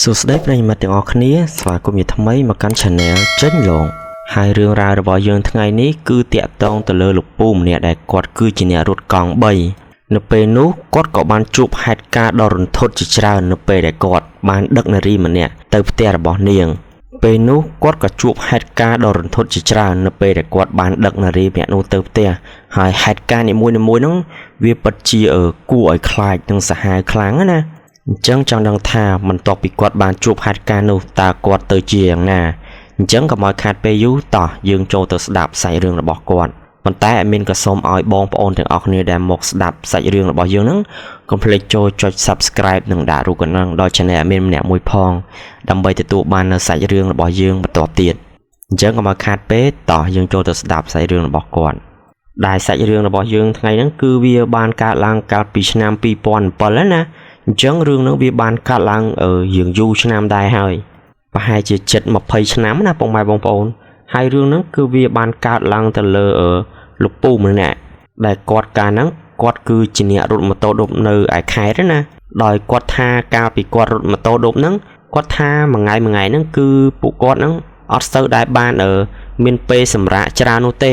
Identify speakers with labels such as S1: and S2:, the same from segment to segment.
S1: សួស្តីប្រិយមិត្តទាំងអស់គ្នាស្វាគមន៍ជាថ្មីមកកាន់ Channel ចេញឡងហើយរឿងរ៉ាវរបស់យើងថ្ងៃនេះគឺតាក់ទងទៅលើលោកពូម្នាក់ដែលគាត់គឺជាអ្នករត់កង់3នៅពេលនោះគាត់ក៏បានជួបហេតុការណ៍ដ៏រន្ធត់ជាច្រើននៅពេលដែលគាត់បានដឹកនារីម្នាក់ទៅផ្ទះរបស់នាងពេលនោះគាត់ក៏ជួបហេតុការណ៍ដ៏រន្ធត់ជាច្រើននៅពេលដែលគាត់បានដឹកនារីម្នាក់នោះទៅផ្ទះហើយហេតុការណ៍នីមួយៗហ្នឹងវាពិតជាគួរឲ្យខ្លាចនិងសាហាវខ្លាំងណាស់អញ្ចឹងចង់ដឹងថាបន្ទាប់ពីគាត់បានជួបហេតុការណ៍នោះតើគាត់ទៅជាយ៉ាងណាអញ្ចឹងកុំឲ្យខាតពេលយូរតោះយើងចូលទៅស្ដាប់សាច់រឿងរបស់គាត់ប៉ុន្តែអត់មានក៏សូមឲ្យបងប្អូនទាំងអស់គ្នាដែលមកស្ដាប់សាច់រឿងរបស់យើងហ្នឹងកុំភ្លេចចូលចុច Subscribe និងដាក់រូបកណ្ដឹងដល់ Channel អត់មានម្នាក់មួយផងដើម្បីទទួលបាននូវសាច់រឿងរបស់យើងបន្តទៀតអញ្ចឹងកុំឲ្យខាតពេលតោះយើងចូលទៅស្ដាប់សាច់រឿងរបស់គាត់ដែលសាច់រឿងរបស់យើងថ្ងៃហ្នឹងគឺវាបានកើតឡើងកាលពីឆ្នាំ2007ណាអញ្ចឹងរឿងហ្នឹងវាបានកើតឡើងរៀងយូរឆ្នាំដែរហើយប្រហែលជាជិត20ឆ្នាំណាពុកម៉ែបងប្អូនហើយរឿងហ្នឹងគឺវាបានកើតឡើងទៅលើលោកពូម្នាក់ដែលគាត់កាលហ្នឹងគាត់គឺជាអ្នករត់ម៉ូតូឌុបនៅឯខេត្តណាដោយគាត់ថាកាលពីគាត់រត់ម៉ូតូឌុបហ្នឹងគាត់ថាមួយថ្ងៃមួយថ្ងៃហ្នឹងគឺពួកគាត់ហ្នឹងអត់សូវដែលបានមានពេលសម្រាកច្រើននោះទេ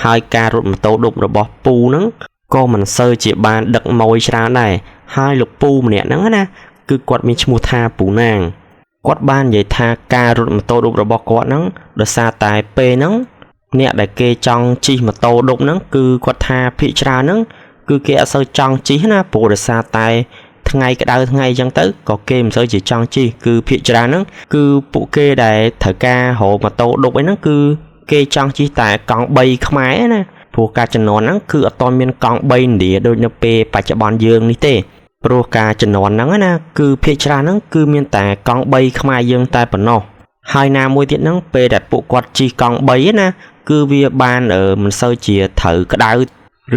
S1: ហើយការរត់ម៉ូតូឌុបរបស់ពូហ្នឹងក៏មិនសូវជាបានដឹកម៉ួយច្រើនដែរហើយលោកពូម្នាក់ហ្នឹងណាគឺគាត់មានឈ្មោះថាពូណាងគាត់បាននិយាយថាការរត់ម៉ូតូឌុបរបស់គាត់ហ្នឹងដោយសារតែពេលហ្នឹងអ្នកដែលគេចង់ជិះម៉ូតូឌុបហ្នឹងគឺគាត់ថាភាគច្រើនហ្នឹងគឺគេអត់សូវចង់ជិះណាព្រោះដោយសារតែថ្ងៃក្តៅថ្ងៃអញ្ចឹងទៅក៏គេមិនសូវជាចង់ជិះគឺភាគច្រើនហ្នឹងគឺពួកគេដែលត្រូវការរកម៉ូតូឌុបអីហ្នឹងគឺគេចង់ជិះតែកង់3ខ្មែរណាព្រោះការជំនាន់ហ្នឹងគឺអត់ទាន់មានកង់3ឥណ្ឌាដូចនៅពេលបច្ចុប្បន្នយើងនេះទេព្រោះការជំនាន់ហ្នឹងណាគឺភាគច្រើនហ្នឹងគឺមានតែកង់3ខ្មែរយើងតែប៉ុណ្ណោះហើយណាមួយទៀតហ្នឹងពេលដែលពួកគាត់ជិះកង់3ណាគឺវាបានមិនសូវជាត្រូវក្តៅ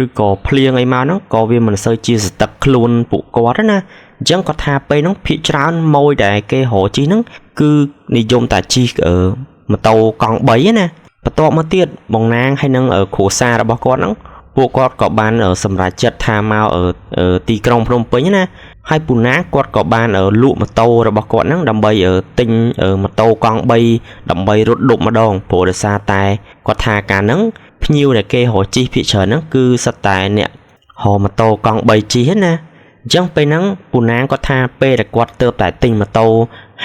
S1: ឬក៏ភ្លៀងអីមកហ្នឹងក៏វាមិនសូវជាស្ទឹកខ្លួនពួកគាត់ណាអញ្ចឹងគាត់ថាពេលហ្នឹងភាគច្រើនម៉ួយដែលគេរកជិះហ្នឹងគឺនិយមតែជិះម៉ូតូកង់3ណាបន្ទាប់មកទៀតបងណាងហើយនឹងគ្រួសាររបស់គាត់ហ្នឹងពួកគាត់ក៏បានសម្រេចចិត្តថាមកទីក្រុងភ្នំពេញណាហើយពូណាគាត់ក៏បានលក់ម៉ូតូរបស់គាត់ហ្នឹងដើម្បីទិញម៉ូតូកង់3ដើម្បីរត់ឌុបម្ដងព្រោះដោយសារតែគាត់ថាកាលហ្នឹងភ្ញៀវដែលគេរកជិះភាគច្រើនហ្នឹងគឺសុទ្ធតែអ្នករកម៉ូតូកង់3ជិះណាអញ្ចឹងពេលហ្នឹងពូណាគាត់ថាពេលដែលគាត់ទើបតែទិញម៉ូតូ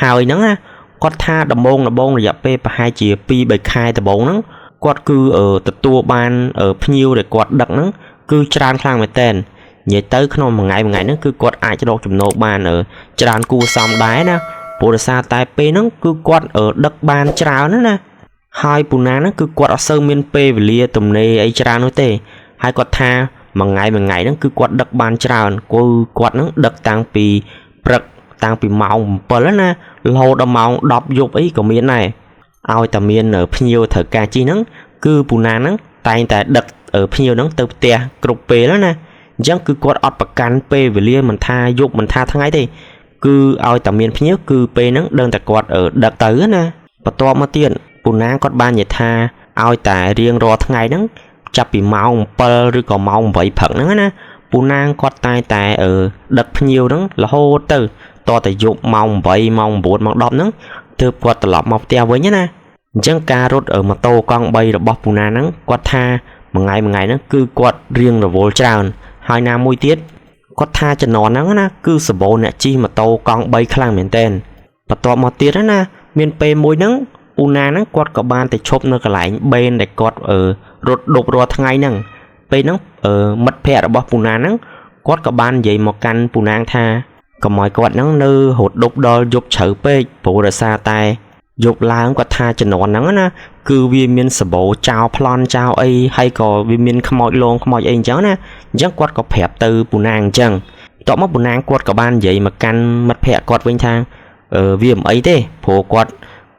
S1: ហើយហ្នឹងណាគាត់ថាដំបូងរយៈពេលប្រហែលជា2-3ខែដំបូងហ្នឹងគាត់គឺទទួលបានភ្ញៀវដែលគាត់ដឹកហ្នឹងគឺច្រើនខ្លាំងមែនទែននិយាយទៅក្នុងមួយថ្ងៃមួយថ្ងៃហ្នឹងគឺគាត់អាចរកចំណូលបានច្រើនគួរសមដែរណាព្រោះដោយសារតែពេលហ្នឹងគឺគាត់ដឹកបានច្រើនណាហើយពូណាហ្នឹងគឺគាត់អត់សូវមានពេលវេលាទំនេរអីច្រើននោះទេហើយគាត់ថាមួយថ្ងៃមួយថ្ងៃហ្នឹងគឺគាត់ដឹកបានច្រើនគឺគាត់ហ្នឹងដឹកតាំងពីព្រឹកតាំងពីម៉ោង7ណារហូតដល់ម៉ោង10យប់អីក៏មានដែរឲ្យតែមានភ្ញៀវត្រូវការជិះហ្នឹងគឺពូណាហ្នឹងតែងតែដឹកភ្ញៀវហ្នឹងទៅផ្ទះគ្រប់ពេលណាអញ្ចឹងគឺគាត់អត់ប្រកាន់ពេលវេលាមិនថាយប់មិនថាថ្ងៃទេគឺឲ្យតែមានភ្ញៀវគឺពេលហ្នឹងដឹងតែគាត់ដឹកទៅណាបន្ទាប់មកទៀតពូណាគាត់បាននិយាយថាឲ្យតែរៀងរាល់ថ្ងៃហ្នឹងចាប់ពីម៉ោង7ឬក៏ម៉ោង8ព្រឹកហ្នឹងណាពូណាគាត់តែតែដឹកភ្ញៀវហ្នឹងរហូតទៅតតែយប់ម៉ោង8ម៉ោង9ម៉ោង10ហ្នឹងទើបគាត់ត្រឡប់មកផ្ទះវិញណាអញ្ចឹងការរត់ម៉ូតូកង់3របស់ពូណាហ្នឹងគាត់ថាមួយថ្ងៃមួយថ្ងៃហ្នឹងគឺគាត់រៀងរវល់ច្រើនហើយណាមួយទៀតគាត់ថាជំនាន់ហ្នឹងណាគឺសម្បូរអ្នកជិះម៉ូតូកង់3ខ្លាំងមែនទែនបន្ទាប់មកទៀតណាមានពេលមួយហ្នឹងពូណាហ្នឹងគាត់ក៏បានទៅឈប់នៅកន្លែងបេនដែលគាត់រត់ដប់រាល់ថ្ងៃហ្នឹងពេលហ្នឹងមិត្តភ័ក្តិរបស់ពូណាហ្នឹងគាត់ក៏បាននិយាយមកកាន់ពូណាថាកុំឲ្យគាត់ហ្នឹងនៅរត់ដប់ដល់យប់ជ្រៅពេកព្រោះដោយសារតែយប់ឡើងគាត់ថាជំនាន់ហ្នឹងណាគឺវាមានសម្បូរចោលប្លន់ចោលអីហើយក៏វាមានខ្មោចលងខ្មោចអីអញ្ចឹងណាអញ្ចឹងគាត់ក៏ប្រាប់ទៅពូណាអញ្ចឹងបន្ទាប់មកពូណាគាត់ក៏បាននិយាយមកកាន់មិត្តភ័ក្តិគាត់វិញថាវាមិនអីទេព្រោះគាត់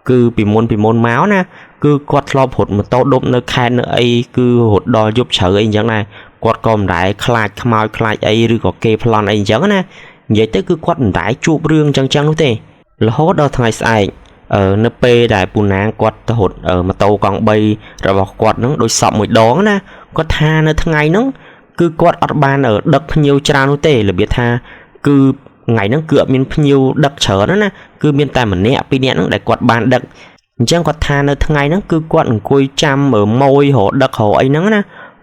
S1: គឺពីមុនមកណាគឺគាត់ធ្លាប់រត់ម៉ូតូឌុបនៅខេត្តនៅអីគឺរត់ដល់យប់ជ្រៅអីអញ្ចឹងដែរគាត់ក៏មិនដែលខ្លាចខ្មោចខ្លាចអីឬក៏គេប្លន់អីអញ្ចឹងណានិយាយទៅគឺគាត់មិនដែលជួបរឿងអញ្ចឹងនោះទេរហូតដល់ថ្ងៃស្អែកនៅពេលដែលពូណាគាត់ទៅរត់ម៉ូតូកង់3របស់គាត់ហ្នឹងដូចសពមួយដងណាគាត់ថានៅថ្ងៃហ្នឹងគឺគាត់អត់បានដឹកភ្ញៀវច្រើននោះទេរបៀបថាគឺ ថ្ងៃហ្នឹងគឺអត់មានភ្ញៀវដឹកច្រើនណាគឺមានតែម្នាក់ពីរនាក់ហ្នឹងដែលគាត់បានដឹកអញ្ចឹងគាត់ថានៅថ្ងៃហ្នឹងគឺគាត់អង្គុយចាំម៉ួយរកដឹករកអីហ្នឹងណា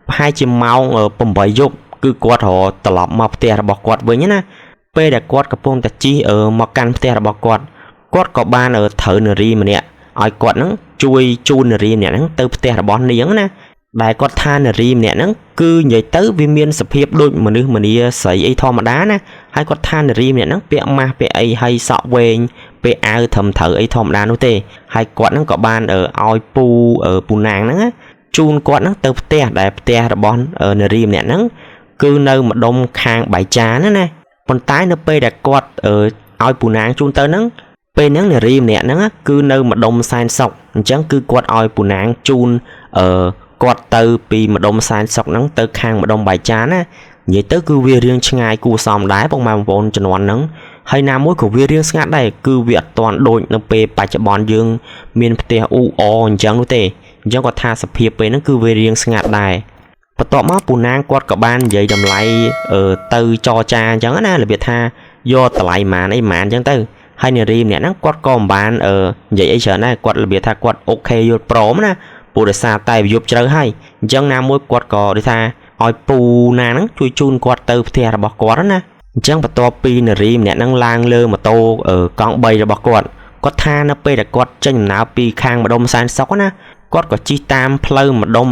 S1: ប្រហែលជាម៉ោង8យប់គឺគាត់រកត្រឡប់មកផ្ទះរបស់គាត់វិញណាពេលដែលគាត់កំពុងតែជិះមកកាន់ផ្ទះរបស់គាត់គាត់ក៏បានត្រូវនារីម្នាក់ឲ្យគាត់ហ្នឹងជួយជូននារីម្នាក់ហ្នឹងទៅផ្ទះរបស់នាងណាដែលគាត់ថានារីម្នាក់ហ្នឹងគឺនិយាយទៅវាមានសភាពដូចមនុស្សម្នាស្រីអីធម្មតាណាហើយគាត់ថានារីម្នាក់ហ្នឹងពាក់ម៉ាស់ពាក់អីហើយសក់វែងពាក់អាវត្រឹមត្រូវអីធម្មតានោះទេហើយគាត់ហ្នឹងក៏បានឲ្យពូពូណាងហ្នឹងជូនគាត់ហ្នឹងទៅផ្ទះដែលផ្ទះរបស់នារីម្នាក់ហ្នឹងគឺនៅម្ដុំខាងបាយចានណាប៉ុន្តែនៅពេលដែលគាត់ឲ្យពូណាងជូនទៅហ្នឹងពេលហ្នឹងនារីម្នាក់ហ្នឹងគឺនៅម្ដុំសែនសុកអញ្ចឹងគឺគាត់ឲ្យពូណាងជូនគាត់ទៅពីម្ដុំសែនសុកហ្នឹងទៅខាងម្ដុំបាយចានណានិយាយទៅគឺវារៀងឆ្ងាយគួរសមដែរពុកម៉ែបងប្អូនជំនាន់ហ្នឹងហើយណាមួយក៏វារៀងស្ងាត់ដែរគឺវាអត់ទាន់ដូចនៅពេលបច្ចុប្បន្នយើងមានផ្ទះអ៊ូអអញ្ចឹងនោះទេអញ្ចឹងគាត់ថាសភាពពេលហ្នឹងគឺវារៀងស្ងាត់ដែរបន្ទាប់មកពូណាងគាត់ក៏បាននិយាយតម្លៃទៅចរចាអញ្ចឹងណារបៀបថាយកតម្លៃម៉ានអីម៉ានអញ្ចឹងទៅហើយនារីម្នាក់ហ្នឹងគាត់ក៏មិនបាននិយាយអីច្រើនដែរគាត់របៀបថាគាត់អូខេយល់ព្រមណាព្រោះដោយសារតែយប់ជ្រៅហើយអញ្ចឹងណាមួយគាត់ក៏ដូចថាឲ្យពូណាហ្នឹងជួយជូនគាត់ទៅផ្ទះរបស់គាត់ណាអញ្ចឹងបន្ទាប់ពីនារីម្នាក់ហ្នឹងឡើងលើម៉ូតូកង់3របស់គាត់គាត់ថានៅពេលដែលគាត់ចេញដំណើរពីខាងម្ដុំសែនសុកណាគាត់ក៏ជិះតាមផ្លូវម្ដុំ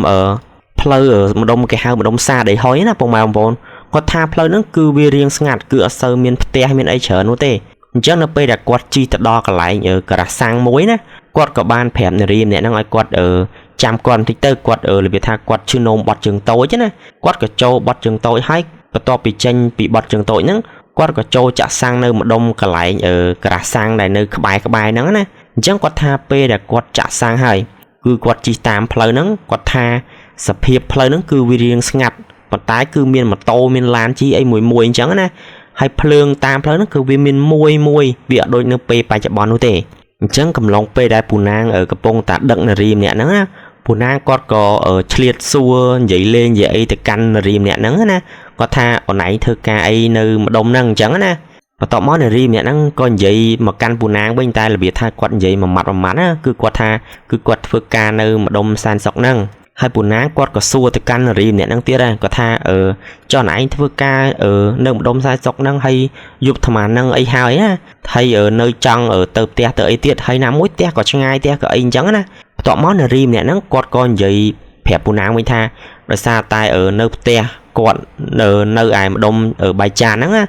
S1: ផ្លូវម្ដុំគេហៅម្ដុំសាដីហុយណាពុកម៉ែបងប្អូនគាត់ថាផ្លូវហ្នឹងគឺវារៀងស្ងាត់គឺអត់សូវមានផ្ទះមានអីច្រើននោះទេអញ្ចឹងនៅពេលដែលគាត់ជិះទៅដល់កន្លែងការ៉ាសាំងមួយណាគាត់ក៏បានប្រាប់នារីម្នាក់ហ្នឹងឲ្យគាត់ចាំគាត់បន្តិចទៅគាត់របៀបថាគាត់ឈឺនោមបត់ជើងតូចណាគាត់ក៏ចូលបត់ជើងតូចហើយបន្ទាប់ពីចេញពីបត់ជើងតូចហ្នឹងគាត់ក៏ចូលចាក់សាំងនៅម្ដុំកន្លែងការ៉ាសាំងដែលនៅក្បែរហ្នឹងណាអញ្ចឹងគាត់ថាពេលដែលគាត់ចាក់សាំងហើយគឺគាត់ជិះតាមផ្លូវហ្នឹងគាត់ថាសភាពផ្លូវហ្នឹងគឺវារៀងស្ងាត់ប៉ុន្តែគឺមានម៉ូតូមានឡានជិះអីមួយអញ្ចឹងណាហើយភ្លើងតាមផ្លូវហ្នឹងគឺវាមានមួយវាអត់ដូចនៅពេលបច្ចុប្បន្ននោះទេអញ្ចឹងកំឡុងពេលដែលពូណាងកំពុងតែដឹកនារីម្នាក់ហ្នឹងណាពូណាងគាត់ក៏ឆ្លៀតសួរនិយាយលេងនិយាយអីទៅកាន់នារីម្នាក់ហ្នឹងណាគាត់ថាអូនឯងធ្វើការអីនៅម្ដុំហ្នឹងអញ្ចឹងណាបន្ទាប់មកនារីម្នាក់ហ្នឹងក៏និយាយមកកាន់ពូណាងវិញតែរបៀបថាគាត់និយាយមួយម៉ាត់ណាគឺគាត់ថាគឺគាត់ធ្វើការនៅម្ដុំសែនសុកហ្នឹងហើយពូណាងគាត់ក៏សួរទៅកាន់នារីម្នាក់ហ្នឹងទៀតដែរគាត់ថាចុះឯងធ្វើការនៅម្ដុំសែនសុកហ្នឹងហើយយប់អាត្មាហ្នឹងអីហើយណាហើយនៅចង់ទៅផ្ទះទៅអីទៀតហើយណាមួយផ្ទះក៏ឆ្ងាយផ្ទះក៏អីអញ្ចឹងណាបន្ទាប់មកនារីម្នាក់ហ្នឹងគាត់ក៏និយាយប្រាប់ពូណាងវិញថាដោយសារតែនៅផ្ទះគាត់នៅឯម្ដុំបាយចានហ្នឹងណា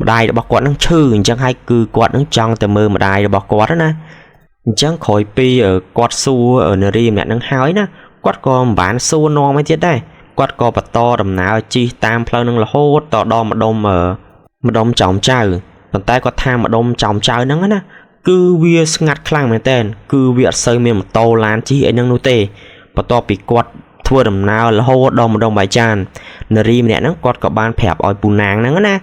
S1: ម្ដាយរបស់គាត់ហ្នឹងឈឺអញ្ចឹងហើយគឺគាត់ហ្នឹងចង់ទៅមើលម្ដាយរបស់គាត់ណាអញ្ចឹងក្រោយពីគាត់សួរនារីម្នាក់ហ្នឹងហើយណាគាត់ក៏មិនបានសួរនាំអីទៀតដែរគាត់ក៏បន្តដំណើរជិះតាមផ្លូវហ្នឹងរហូតតដល់ម្ដុំចោមចៅប៉ុន្តែគាត់ថាម្ដុំចោមចៅហ្នឹងណាគឺវាស្ងាត់ខ្លាំងមែនទែនគឺវាអត់សូវមានម៉ូតូឡានជិះអីហ្នឹងនោះទេបន្ទាប់ពីគាត់ធ្វើដំណើររហូតដល់ម្ដុំបាយចាននារីម្នាក់ហ្នឹងគាត់ក៏បានប្រាប់ឲ្យពូណាងហ្នឹងណា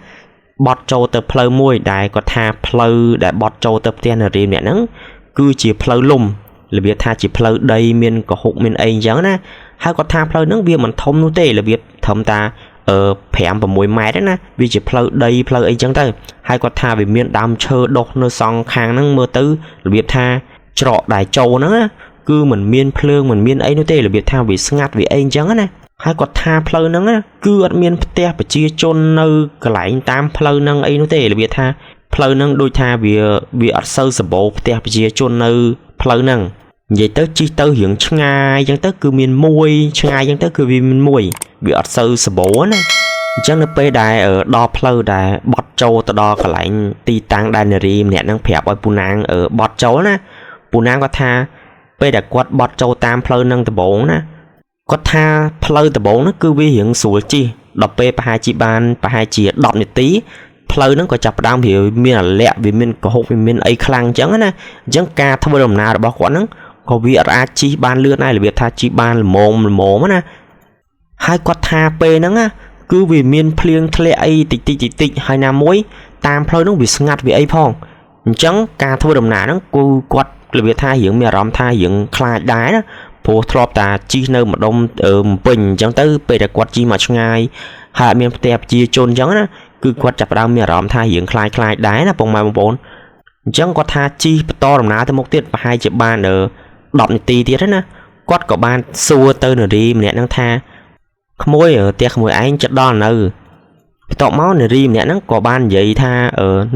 S1: បត់ចូលទៅផ្លូវមួយដែលគាត់ថាផ្លូវដែលបត់ចូលទៅផ្ទះនារីម្នាក់ហ្នឹងគឺជាផ្លូវលំរបៀបថាជាផ្លូវដីមានកុហកមានអីអញ្ចឹងណាហើយគាត់ថាផ្លូវហ្នឹងវាមិនធំនោះទេរបៀបត្រឹមតា5 6ម៉ែត្រណាវាជាផ្លូវដីផ្លូវអីចឹងទៅហើយគាត់ថាវាមានដើមឈើដុះនៅសងខាងហ្នឹងមើលទៅរបៀបថាច្រកដែលចូលហ្នឹងណាគឺមិនមានភ្លើងមិនមានអីនោះទេរបៀបថាវាស្ងាត់វាអីអញ្ចឹងណាហើយគាត់ថាផ្លូវហ្នឹងណាគឺអត់មានផ្ទះប្រជាជននៅកន្លែងតាមផ្លូវហ្នឹងអីនោះទេរបៀបថាផ្លូវហ្នឹងដូចថាវាអត់សូវសម្បូរផ្ទះប្រជាជននៅផ្លូវហ្នឹងនិយាយទៅជិះទៅរៀងឆ្ងាយអញ្ចឹងទៅគឺមានមួយឆ្ងាយអញ្ចឹងទៅគឺវាមានមួយវាអត់សូវសម្បូរណាអញ្ចឹងនៅពេលដែលដល់ផ្លូវដែលបត់ចូលទៅដល់កន្លែងទីតាំងដែលនារីម្នាក់ហ្នឹងប្រាប់ឲ្យពូណាងបត់ចូលណាពូណាងគាត់ថាពេលដែលគាត់បត់ចូលតាមផ្លូវហ្នឹងដំបូងណាគាត់ថាផ្លូវដំបូងហ្នឹងគឺវារៀងស្រួលជិះដល់ពេលប្រហែលជាបានប្រហែលជា10នាទីផ្លូវហ្នឹងក៏ចាប់ផ្ដើមវាមានអាលាក់វាមានកុហកវាមានអីខ្លាំងអញ្ចឹងណាអញ្ចឹងការធ្វើដំណើររបស់គាត់ហ្នឹងក៏វាអត់អាចជិះបានលឿនដែររបៀបថាជិះបានល្មមណាហើយគាត់ថាពេលហ្នឹងណាគឺវាមានភ្លៀងធ្លាក់អីតិចតិចហើយណាមួយតាមផ្លូវហ្នឹងវាស្ងាត់វាអីផងអញ្ចឹងការធ្វើដំណើរហ្នឹងគឺគាត់របៀបថារៀងមានអារម្មណ៍ថារៀងខ្លាចដែរណាព្រោះធ្លាប់តាជិះនៅម្ដុំពេញអញ្ចឹងទៅពេលដែលគាត់ជិះមកឆ្ងាយហើយអត់មានផ្ទះប្រជាជនអញ្ចឹងណា គឺគាត់ចាប់ផ្ដើមមានអារម្មណ៍ថារៀងខ្លាចខ្លាចដែរណាពុកម៉ែបងប្អូនអញ្ចឹងគាត់ថាជិះបន្តដំណើរទៅមុខទៀតប្រហែលជាបាន10នាទីទៀតណាគាត់ក៏បានសួរទៅនារីម្នាក់ហ្នឹងថាក្មួយផ្ទះក្មួយឯងចិត្តដល់នៅបន្ទាប់មកនារីម្នាក់ហ្នឹងក៏បាននិយាយថា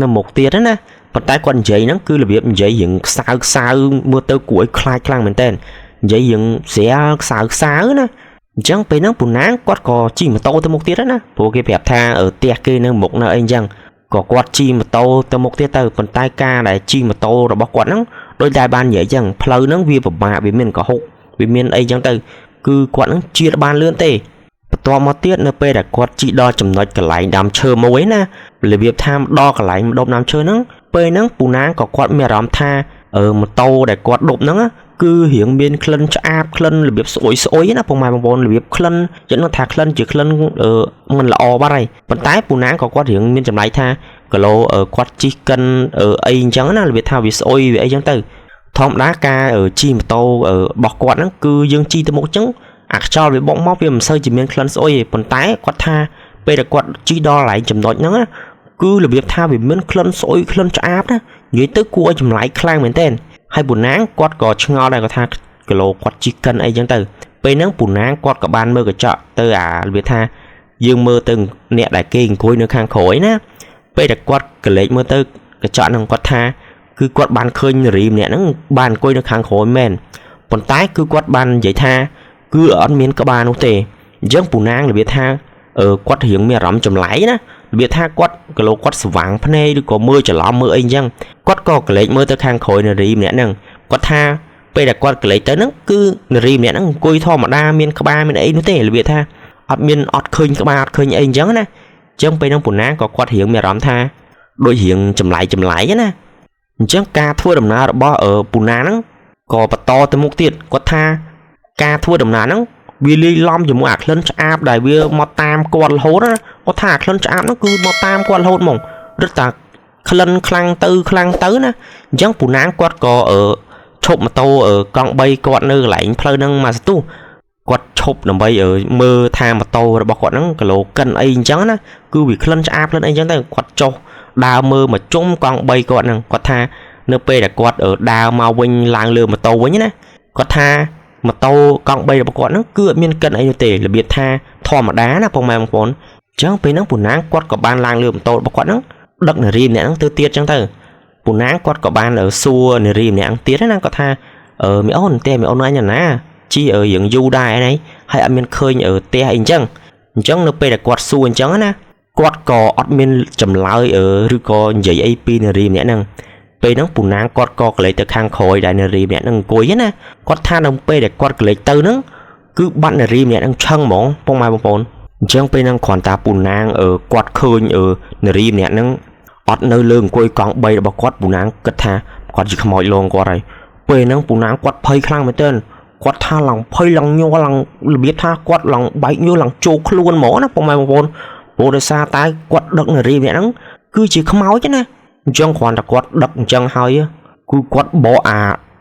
S1: នៅមុខទៀតណាប៉ុន្តែគាត់និយាយហ្នឹងគឺរបៀបនិយាយរៀងខ្សៅខ្សៅមើលទៅគួរឲ្យខ្លាចខ្លាំងមែនតើនិយាយរៀងស្រាលខ្សៅខ្សៅណាអញ្ចឹងពេលហ្នឹងពូណាងគាត់ក៏ជិះម៉ូតូទៅមុខទៀតណាព្រោះគេប្រាប់ថាផ្ទះគេនៅមុខនៅអីអញ្ចឹងក៏គាត់ជិះម៉ូតូទៅមុខទៀតទៅប៉ុន្តែការដែលជិះម៉ូតូរបស់គាត់ហ្នឹងដូចតែបាននិយាយអញ្ចឹងផ្លូវហ្នឹងវាពិបាកវាមានកុហកវាមានអីអញ្ចឹងទៅគឺគាត់ហ្នឹងជិះបានលឿនទេបន្ទាប់មកទៀតនៅពេលដែលគាត់ជិះដល់ចំណុចកន្លែងដើមឈើមួយណារបៀបថាដល់កន្លែងម្ដុំដើមឈើហ្នឹងពេលហ្នឹងពូណាងក៏គាត់មានអារម្មណ៍ថាម៉ូតូដែលគាត់ដប់ហ្នឹងគឺរៀងមានក្លិនឆ្អាបក្លិនរបៀបស្អុយស្អុយណាពុកម៉ែបងប្អូនរបៀបក្លិនយ៉ាងនោះថាក្លិនជាក្លិនមិនល្អបាត់ហើយប៉ុន្តែពូណាងក៏គាត់រៀងមានចម្លែកថាគីឡូគាត់ជិះកិនអីអញ្ចឹងណារបៀបថាវាស្អុយវាអីចឹងទៅធម្មតាការជិះម៉ូតូរបស់គាត់ហ្នឹងគឺយើងជិះទៅមុខអញ្ចឹងអាខ្យល់វាបុកមកវាមិនសូវជាមានក្លិនស្អុយទេប៉ុន្តែគាត់ថាពេលដែលគាត់ជិះដល់កន្លែងចំណុចហ្នឹងគឺរបៀបថាវាមានក្លិនស្អុយក្លិនឆ្អាបណានិយាយទៅគួរឲ្យចម្លែកខ្លាំងមែនទែនហើយពូណាងគាត់ក៏ឆ្ងល់ដែរគាត់ថាគីឡូគាត់ជិះកិនអីចឹងទៅពេលហ្នឹងពូណាងគាត់ក៏បានមើលកញ្ចក់ទៅអារបៀបថាយើងមើលទៅអ្នកដែលគេអង្គុយនៅខាងក្រោយណាពេលដែលគាត់កលេចមើលទៅកញ្ចក់ហ្នឹងគាត់ថាគឺគាត់បានឃើញនារីម្នាក់ហ្នឹងបានអង្គុយនៅខាងក្រោយមែនប៉ុន្តែគឺគាត់បាននិយាយថាគឺអត់មានក្បាលនោះទេអញ្ចឹងពូណាងរបៀបថាគាត់រៀងមានអារម្មណ៍ចម្លែកណារបៀបថាគាត់គីឡូគាត់ស្វាងភ្នែកឬក៏មើលច្រឡំមើលអីអញ្ចឹងគាត់ក៏កលេចមើលទៅខាងក្រោយនារីម្នាក់ហ្នឹងគាត់ថាពេលដែលគាត់កលេចទៅហ្នឹងគឺនារីម្នាក់ហ្នឹងអង្គុយធម្មតាមានក្បាលមានអីនោះទេរបៀបថាអត់មានអត់ឃើញក្បាលអត់ឃើញអីអញ្ចឹងណាអញ្ចឹងពេលហ្នឹងពូណាងក៏គាត់រៀងមានអារម្មណ៍ថាដូចរៀងចម្លែកចម្លែកណាអញ្ចឹងការធ្វើដំណើររបស់ពូណាហ្នឹងក៏បន្តទៅមុខទៀតគាត់ថាការធ្វើដំណើរហ្នឹងវាលាយឡំជាមួយអាក្លិនឆ្អាបដែលវាមកតាមគាត់រហូតណាគាត់ថាអាក្លិនឆ្អាបហ្នឹងគឺមកតាមគាត់រហូតហ្មងរឹតតែក្លិនខ្លាំងទៅខ្លាំងទៅណាអញ្ចឹងពូណាងគាត់ក៏ឈប់ម៉ូតូកង់3គាត់នៅកន្លែងផ្លូវហ្នឹងមកសន្ទុះគាត់ឈប់ដើម្បីមើលថាម៉ូតូរបស់គាត់ហ្នឹងគីឡូកិនអីអញ្ចឹងណាគឺវាក្លិនឆ្អាបក្លិនអីអញ្ចឹងទៅគាត់ចុះដើរមើលមកជុំកង់3គាត់ហ្នឹងគាត់ថានៅពេលដែលគាត់ដើរមកវិញឡើងលើម៉ូតូវិញណាគាត់ថាម៉ូតូកង់3របស់គាត់ហ្នឹងគឺអត់មានកិនអីនោះទេរបៀបថាធម្មតាណាពុកម៉ែបងប្អូនអញ្ចឹងពេលហ្នឹងពូណាងគាត់ក៏បានឡើងលើម៉ូតូរបស់គាត់ហ្នឹងដឹកនារីម្នាក់ហ្នឹងទៅទៀតអញ្ចឹងទៅពូណាងគាត់ក៏បានសួរនារីម្នាក់ហ្នឹងទៀតណាគាត់ថាមីអូនផ្ទះមីអូនអញណាជិះរៀងយូរដែរហ្នឹងហើយអត់មានឃើញផ្ទះអីអញ្ចឹងអញ្ចឹងនៅពេលដែលគាត់សួរអញ្ចឹងណាគាត់ក៏អត់មានចម្លើយឬក៏និយាយអីពីនារីម្នាក់ហ្នឹងពេលហ្នឹងពូណាងគាត់ក៏កលេចទៅខាងក្រោយដែលនារីម្នាក់ហ្នឹងអង្គុយណាគាត់ថានៅពេលដែលគាត់កលេចទៅហ្នឹងគឺបាត់នារីម្នាក់ហ្នឹងឆឹងហ្មងពុកម៉ែបងប្អូនអញ្ចឹងពេលហ្នឹងគ្រាន់តែពូណាងគាត់ឃើញនារីម្នាក់ហ្នឹងអត់នៅលើអង្គុយកង់3របស់គាត់ពូណាងគិតថាគាត់ជាខ្មោចលងគាត់ហើយពេលហ្នឹងពូណាងគាត់ភ័យខ្លាំងមែនទែនគាត់ថាឡើងភ័យឡើងញ័រឡើងរបៀបថាគាត់ឡើងបែកញើសឡើងជោគខ្លួនហ្មងណាពុកម៉ែបងប្អូនព្រោះដោយសារតែគាត់ដឹកនារីម្នាក់ហ្នឹងគឺជាខ្មោចណាអញ្ចឹងគ្រាន់តែគាត់ដឹកអញ្ចឹងហើយគឺគាត់បកអា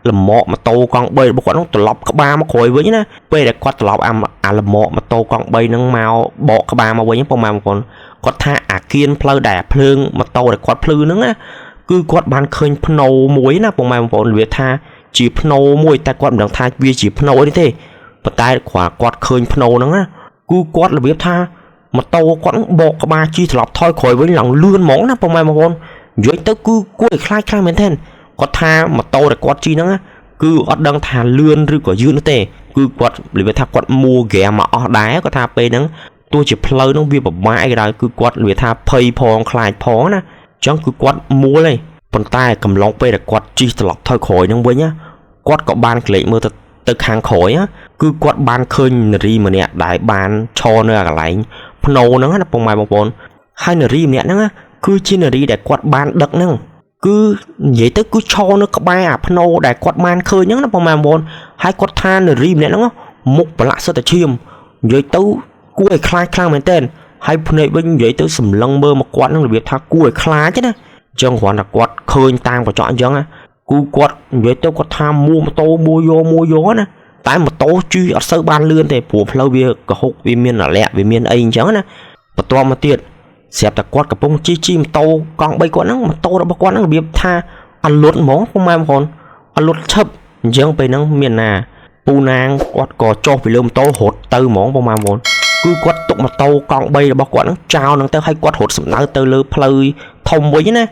S1: លម៉កម៉ូតូកង់3របស់គាត់ហ្នឹងត្រឡប់ក្បាលមកក្រោយវិញណាពេលដែលគាត់ត្រឡប់អាលម៉កម៉ូតូកង់3ហ្នឹងមកបកក្បាលមកវិញពុកម៉ែបងប្អូនគាត់ថាអាគៀនផ្លូវដែលភ្លើងម៉ូតូដែលគាត់ភ្លឺហ្នឹងណាគឺគាត់បានឃើញភ្នោមួយណាពុកម៉ែបងប្អូនវាថាជាភ្នោមួយតែគាត់មិនដឹងថាវាជាភ្នោអីទេប៉ុន្តែគ្រាន់គាត់ឃើញភ្នោហ្នឹងណាគឺគាត់របៀបថាម៉ូតូគាត់បកក្បាលជិះត្រឡប់ថយក្រោយវិញឡើងលឿនហ្មងណាពុកម៉ែបងប្អូននិយាយទៅគឺគួរឲ្យខ្លាចខ្លាំងមែនទែនគាត់ថាម៉ូតូដែលគាត់ជិះហ្នឹងគឺអត់ដឹងថាលឿនឬក៏យឺតនោះទេគឺគាត់របៀបថាគាត់មួហ្គេមមកអស់ដែរគាត់ថាពេលហ្នឹងទោះជាផ្លូវហ្នឹងវាពិបាកអីក៏ដោយគឺគាត់របៀបថាភ័យផងខ្លាចផងណាអញ្ចឹងគឺគាត់មួលឯងប៉ុន្តែកំឡុងពេលដែលគាត់ជិះត្រឡប់ថយក្រោយហ្នឹងវិញណាគាត់ក៏បានក្លែកមើលទៅខាងក្រោយគឺគាត់បានឃើញនារីម្នាក់ដែលបានឈរនៅកន្លែងភ្នោហ្នឹងណាពុកម៉ែបងប្អូនហើយនារីម្នាក់ហ្នឹងគឺជានារីដែលគាត់បានដឹកហ្នឹងគឺនិយាយទៅគឺឈរនៅក្បែរអាភ្នោដែលគាត់បានឃើញហ្នឹងណាពុកម៉ែបងប្អូនហើយគាត់ថានារីម្នាក់ហ្នឹងមុខប្រឡាក់សុទ្ធតែឈាមនិយាយទៅគួរឲ្យខ្លាចខ្លាំងមែនទែនហើយភ្នែកវិញនិយាយទៅសម្លឹងមើលមកគាត់ហ្នឹងរបៀបថាគួរឲ្យខ្លាចណាអញ្ចឹងគ្រាន់តែគាត់ឃើញតាមកញ្ចក់អញ្ចឹងណាគូគាត់និយាយទៅគាត់ថាមួម៉ូតូមួយកមួយកណាតែម៉ូតូជិះអត់សូវបានលឿនទេព្រោះផ្លូវវាកុហកវាមានអាលាក់វាមានអីអញ្ចឹងណាបន្ទាប់មកទៀត ស្រាប់តែគាត់កំពុងជិះជិះម៉ូតូកង់3គាត់ហ្នឹងម៉ូតូរបស់គាត់ហ្នឹងរបៀបថាអត់លត់ហ្មងពុកម៉ែបងប្អូនអត់លត់ឈឹបអញ្ចឹងពេលហ្នឹងមានណាពូណាងគាត់ក៏ចុះពីលើម៉ូតូរត់ទៅហ្មងពុកម៉ែបងប្អូនគឺគាត់ទុកម៉ូតូកង់3របស់គាត់ហ្នឹងចោលហ្នឹងទៅឲ្យគាត់រត់សម្ដៅទៅលើផ្លូវធំវិញណា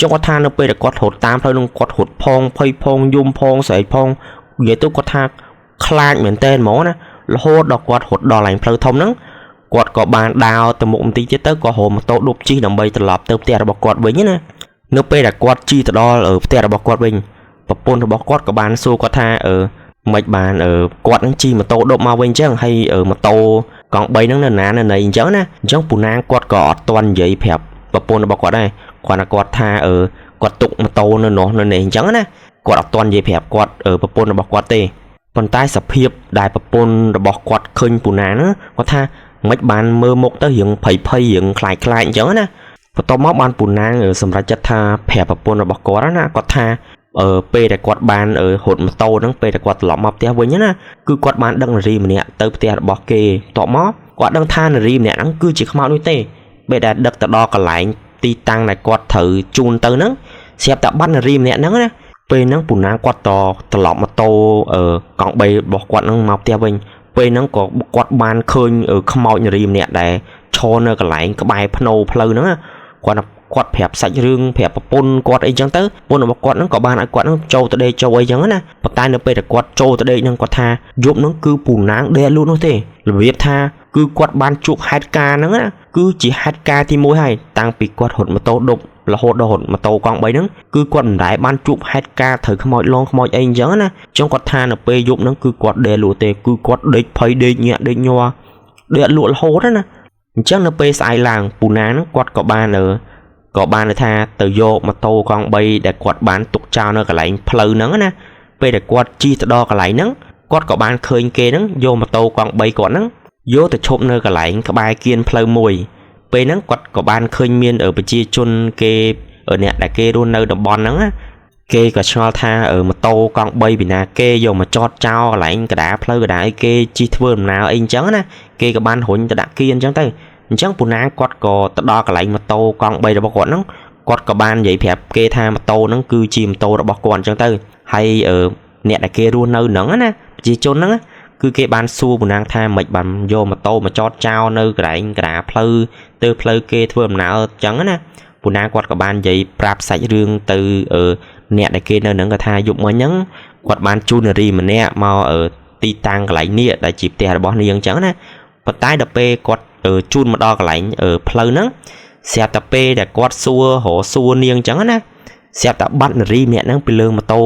S1: ចុះគាត់ថានៅពេលដែលគាត់រត់តាមផ្លូវហ្នឹងគាត់រត់ផងភ័យផងយំផងស្រែកផងនិយាយទៅគាត់ថាខ្លាចមែនតើហ្មងណារហូតដល់គាត់រត់ដល់កន្លែងផ្លូវធំហ្នឹងគាត់ក៏បានដើរទៅមុខបន្តិចទៀតទៅក៏រកម៉ូតូឌុបជិះដើម្បីត្រឡប់ទៅផ្ទះរបស់គាត់វិញណានៅពេលដែលគាត់ជិះទៅដល់ផ្ទះរបស់គាត់វិញប្រពន្ធរបស់គាត់ក៏បានសួរគាត់ថាមិនបានគាត់នឹងជិះម៉ូតូឌុបមកវិញអញ្ចឹងហើយម៉ូតូកង់3ហ្នឹងនៅណានៅណីអញ្ចឹងណាអញ្ចឹងពូណាងគាត់ក៏អត់ទាន់និយាយប្រាប់ប្រពន្ធរបស់គាត់ដែរគាត់ថាគាត់ថាគាត់ទុកម៉ូតូនៅនោះនៅនេះអញ្ចឹងណាគាត់អត់ទាន់និយាយប្រាប់គាត់ប្រពន្ធរបស់គាត់ទេប៉ុន្តែសភាពដែលប្រពន្ធរបស់គាត់ឃើញពូណាហ្នឹងគាត់ថាមិនបានមើលមុខទៅរៀងភ័យភ័យរៀងខ្លាចខ្លាចអញ្ចឹងណាបន្ទាប់មកបានពូណាងសម្រេចចិត្តថាប្រាប់ប្រពន្ធរបស់គាត់ណាគាត់ថាពេលដែលគាត់បានរត់ម៉ូតូហ្នឹងពេលដែលគាត់ត្រឡប់មកផ្ទះវិញណាគឺគាត់បានដឹកនារីម្នាក់ទៅផ្ទះរបស់គេបន្ទាប់មកគាត់ដឹងថានារីម្នាក់ហ្នឹងគឺជាខ្មោចនោះទេពេលដែលដឹកទៅដល់កន្លែងទីតាំងដែលគាត់ត្រូវជូនទៅហ្នឹងស្រាប់តែបាត់នារីម្នាក់ហ្នឹងណាពេលហ្នឹងពូណាងគាត់តត្រឡប់ម៉ូតូកង់3របស់គាត់ហ្នឹងមកផ្ទះវិញពេលហ្នឹងក៏គាត់បានឃើញខ្មោចនារីម្នាក់ដែលឈរនៅកន្លែងក្បែរភ្នោផ្លូវហ្នឹងគាត់ប្រាប់សាច់រឿងប្រាប់ប្រពន្ធគាត់អីចឹងទៅប្រពន្ធរបស់គាត់ហ្នឹងក៏បានឲ្យគាត់ហ្នឹងចូលទៅដេកចូលអីចឹងណាប៉ុន្តែនៅពេលដែលគាត់ចូលទៅដេកហ្នឹងគាត់ថាយប់ហ្នឹងគឺពូណាងដេកលូតនោះទេរបៀបថាគឺគាត់បានជួបហេតុការណ៍ហ្នឹងណាគឺជាហេតុការណ៍ទី1ហើយតាំងពីគាត់រត់ម៉ូតូឌុបរហូតដល់រត់ម៉ូតូកង់3ហ្នឹងគឺគាត់មិនដែលបានជួបហេតុការណ៍ត្រូវខ្មោចលងខ្មោចអីអញ្ចឹងណាចឹងគាត់ថានៅពេលយប់ហ្នឹងគឺគាត់ដេកលក់ទេគឺគាត់ដេកភ័យដេកញាក់ដេកញ័រដេកលក់រហូតណាអញ្ចឹងនៅពេលស្អែកឡើងពូណាហ្នឹងគាត់ក៏បានថាទៅយកម៉ូតូកង់3ដែលគាត់បានទុកចោលនៅកន្លែងផ្លូវហ្នឹងណាពេលដែលគាត់ជិះទៅដល់កន្លែងហ្នឹងគាត់ក៏បានឃើញគេហ្នឹងយកម៉ូតូកង់3គាត់ហ្នឹងយកទៅឈប់នៅកន្លែងក្បែរគៀនផ្លូវមួយពេលហ្នឹងគាត់ក៏បានឃើញមានប្រជាជនគេអ្នកដែលគេរស់នៅតំបន់ហ្នឹងណាគេក៏ឆ្ងល់ថាម៉ូតូកង់3ពីណាគេយកមកចតចោលកន្លែងកដាផ្លូវកដាអីគេជិះធ្វើដំណើរអីអញ្ចឹងណាគេក៏បានរុញទៅដាក់គៀនអញ្ចឹងទៅអញ្ចឹងពូណាគាត់ក៏ទៅដល់កន្លែងម៉ូតូកង់3របស់គាត់ហ្នឹងគាត់ក៏បាននិយាយប្រាប់គេថាម៉ូតូហ្នឹងគឺជាម៉ូតូរបស់គាត់អញ្ចឹងទៅហើយអ្នកដែលគេរស់នៅហ្នឹងណាប្រជាជនហ្នឹងគឺគេបានសួរពូណាងថាមិនបានយកម៉ូតូមកចតចោលនៅកន្លែងកដាផ្លូវទៅផ្លូវគេធ្វើដំណើរអញ្ចឹងណាពូណាគាត់ក៏បាននិយាយប្រាប់សាច់រឿងទៅអ្នកដែលគេនៅហ្នឹងក៏ថាយប់មិញហ្នឹងគាត់បានជូននារីម្នាក់មកទីតាំងកន្លែងនេះដែលជាផ្ទះរបស់នាងអញ្ចឹងណាប៉ុន្តែដល់ពេលគាត់ជូនមកដល់កន្លែងផ្លូវហ្នឹងស្រាប់តែពេលដែលគាត់សួររកសួរនាងអញ្ចឹងណាស្រាប់តែបាត់នារីម្នាក់ហ្នឹងពីលើម៉ូតូ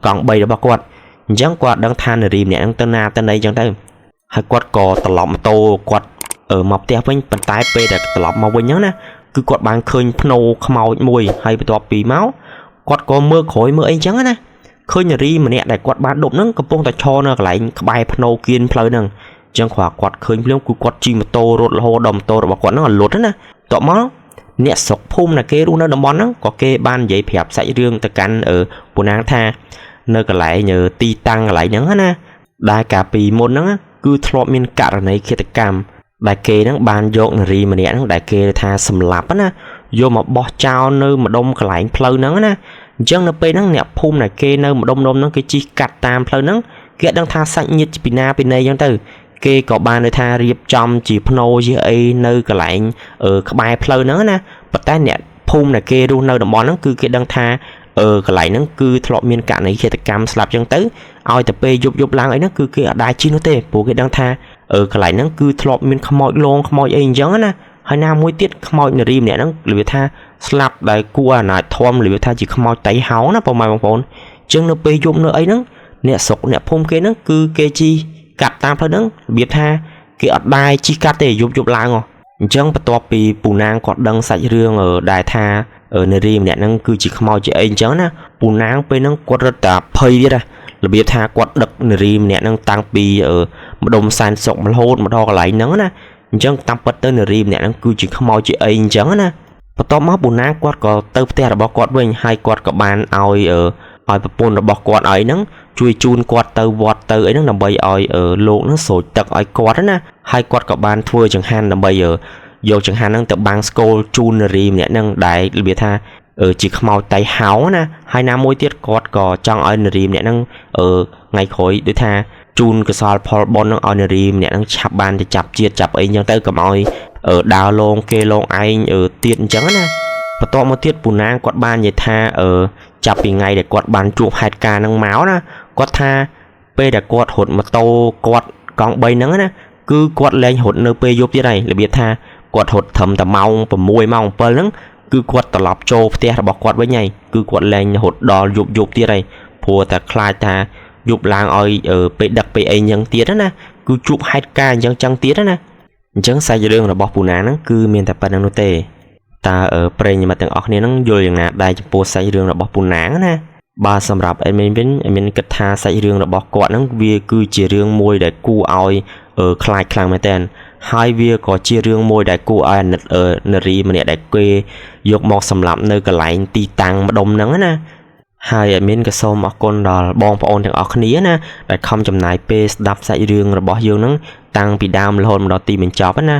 S1: កង់3របស់គាត់អញ្ចឹងគាត់ដឹងថានារីម្នាក់ហ្នឹងទៅណាទៅណីអញ្ចឹងទៅហើយគាត់ក៏ត្រឡប់ម៉ូតូគាត់មកផ្ទះវិញប៉ុន្តែពេលដែលត្រឡប់មកវិញហ្នឹងណាគឺគាត់បានឃើញភ្នោខ្មោចមួយហើយបន្ទាប់ពីមកគាត់ក៏មើលក្រោយមើលអីអញ្ចឹងណាឃើញនារីម្នាក់ដែលគាត់បានដប់ហ្នឹងកំពុងតែឈរនៅកន្លែងក្បែរភ្នោគៀនផ្លូវហ្នឹងអញ្ចឹងគាត់ឃើញភ្លាមគឺគាត់ជិះម៉ូតូរត់រហូតដល់ម៉ូតូរបស់គាត់ហ្នឹងឲ្យលត់ណាតបមកអ្នកស្រុកភូមិដែលគេរស់នៅតំបន់ហ្នឹងក៏គេបាននិយាយប្រាប់សាច់រឿងទៅកាន់ពូណាងថានៅកន្លែងទីតាំងកន្លែងហ្នឹងណាដែលកាលពីមុនហ្នឹងគឺធ្លាប់មានករណីឃាតកម្មដែលគេហ្នឹងបានយកនារីម្នាក់ហ្នឹងដែលគេថាសម្លាប់ណាយកមកបោះចោលនៅម្ដុំកន្លែងផ្លូវហ្នឹងណាអញ្ចឹងនៅពេលហ្នឹងអ្នកភូមិដែលគេនៅម្ដុំហ្នឹងគេជិះកាត់តាមផ្លូវហ្នឹងគេអត់ដឹងថាសាច់ញាតិពីណាពីណីអញ្ចឹងទៅគេក៏បានន័យថារៀបចំជាភ្នោជាអីនៅកន្លែងក្បែរផ្លូវហ្នឹងណាប៉ុន្តែអ្នកភូមិដែលគេរស់នៅតំបន់ហ្នឹងគឺគេដឹងថាកន្លែងហ្នឹងគឺធ្លាប់មានករណីឃាតកម្មស្លាប់អញ្ចឹងទៅឲ្យតែពេលយប់ឡើងអីហ្នឹងគឺគេអត់ដែរជិះនោះទេព្រោះគេដឹងថាកន្លែងហ្នឹងគឺធ្លាប់មានខ្មោចលងខ្មោចអីអញ្ចឹងណាហើយណាមួយទៀតខ្មោចនារីម្នាក់ហ្នឹងរបៀបថាស្លាប់ដែលគួរអាណាចធំរបៀបថាជាខ្មោចតៃហោងណាពុកម៉ែបងប្អូនអញ្ចឹងនៅពេលយប់នៅអីហ្នឹងអ្នកស្រុកអ្នកភូមិគេហ្នឹងគឺគេជិះកាត់តាមផ្លូវហ្នឹងរបៀបថាគេអត់ដែរជិះកាត់ទេយប់ឡើងអញ្ចឹងបន្ទាប់ពីពូណាងគាត់ដឹងសាច់រឿងដែលថានារីម្នាក់ហ្នឹងគឺជាខ្មោចជាអីអញ្ចឹងណាពូណាងពេលហ្នឹងគាត់រត់តែភ័យទៀតណារបៀបថាគាត់ដឹកនារីម្នាក់ហ្នឹងតាំងពីម្ដុំសែនសុករហូតមកដល់កន្លែងហ្នឹងណាអញ្ចឹងតាមពិតទៅនារីម្នាក់ហ្នឹងគឺជាខ្មោចជាអីអញ្ចឹងណាបន្ទាប់មកពូណាងគាត់ក៏ទៅផ្ទះរបស់គាត់វិញហើយគាត់ក៏បានឲ្យប្រពន្ធរបស់គាត់ឲ្យហ្នឹងជួយជូនគាត់ទៅវត្តទៅអីហ្នឹងដើម្បីឲ្យលោកហ្នឹងស្រោចទឹកឲ្យគាត់ណាហើយគាត់ក៏បានធ្វើចង្ហាន់ដើម្បី យកចង្ហាន់ហ្នឹងទៅបាំងស្គលជូននារីម្នាក់ហ្នឹងដែលរបៀបថាជាខ្មោចតៃហោណាហើយណាមួយទៀតគាត់ក៏ចង់ឲ្យនារីម្នាក់ហ្នឹងថ្ងៃក្រោយដូចថាជូនកុសលផលបុណ្យហ្នឹងឲ្យនារីម្នាក់ហ្នឹងឆាប់បានទៅចាប់ជាតិចាប់អីអញ្ចឹងទៅកុំឲ្យដើរលងគេលងឯងទៀតអញ្ចឹងណាបន្ទាប់មកទៀតពូណាងគាត់បាននិយាយថាចាប់ពីថ្ងៃដែលគាត់បានជួបហេតុការណ៍ហ្នឹងមកណាគាត់ថាពេលដែលគាត់រត់ម៉ូតូគាត់កង់3ហ្នឹងណាគឺគាត់លែងរត់នៅពេលយប់ទៀតហើយរបៀបថាគាត់រត់ត្រឹមតែម៉ោង6ម៉ោង7ហ្នឹងគឺគាត់ត្រឡប់ចូលផ្ទះរបស់គាត់វិញហើយគឺគាត់លែងរត់ដល់យប់យប់ទៀតហើយព្រោះតែខ្លាចថាយប់ឡើងឲ្យពេលដឹកពេលអីអញ្ចឹងទៀតណាគឺជួបហេតុការណ៍អញ្ចឹងចឹងទៀតណាអញ្ចឹងសាច់រឿងរបស់ពូណាហ្នឹងគឺមានតែប៉ុណ្្នឹងនោះទេតើប្រិយមិត្តទាំងអស់គ្នាហ្នឹងយល់យ៉ាងណាដែរចំពោះសាច់រឿងរបស់ពូណាងណាបាទសម្រាប់ admin វិញ admin គិតថាសាច់រឿងរបស់គាត់ហ្នឹងវាគឺជារឿងមួយដែលគួរឲ្យខ្លាចខ្លាំងមែនទែនហើយវាក៏ជារឿងមួយដែលគួរឲ្យអាណិតនារីម្នាក់ដែលគេយកមកសម្លាប់នៅកន្លែងទីតាំងម្ដុំហ្នឹងណាហើយ admin ក៏សូមអរគុណដល់បងប្អូនទាំងអស់គ្នាណាដែលខំចំណាយពេលស្ដាប់សាច់រឿងរបស់យើងហ្នឹងតាំងពីដើមរហូតមកដល់ទីបញ្ចប់ណា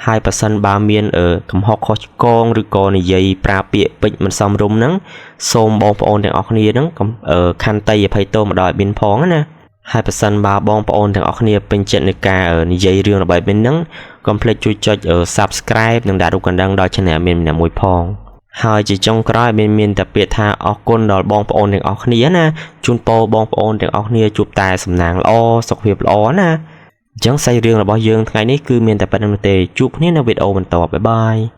S1: ហើយប៉ះសិនបើមានកំហុសខុសឆ្គងឬក៏និយាយប្រើពាក្យពេចន៍មិនសមរម្យហ្នឹងសូមបងប្អូនទាំងអស់គ្នាហ្នឹងខន្តីអភ័យទោសមកដល់ admin ផងណាហើយប៉ះសិនបើបងប្អូនទាំងអស់គ្នាពេញចិត្តในការនិយាយរឿងរបស់ admin ហ្នឹងកុំភ្លេចជួយចុច Subscribe និងដាក់រូបកណ្ដឹងដល់ Channel admin ម្នាក់មួយផងហើយជាចុងក្រោយមានតែពាក្យថាអរគុណដល់បងប្អូនទាំងអស់គ្នាណាជូនពរបងប្អូនទាំងអស់គ្នាជួបតែសំណាងល្អសុខភាពល្អណាអញ្ចឹងសាច់រឿងរបស់យើងថ្ងៃនេះគឺមានតែប៉ុណ្្នឹងទេជួបគ្នានៅវីដេអូបន្ត bye bye.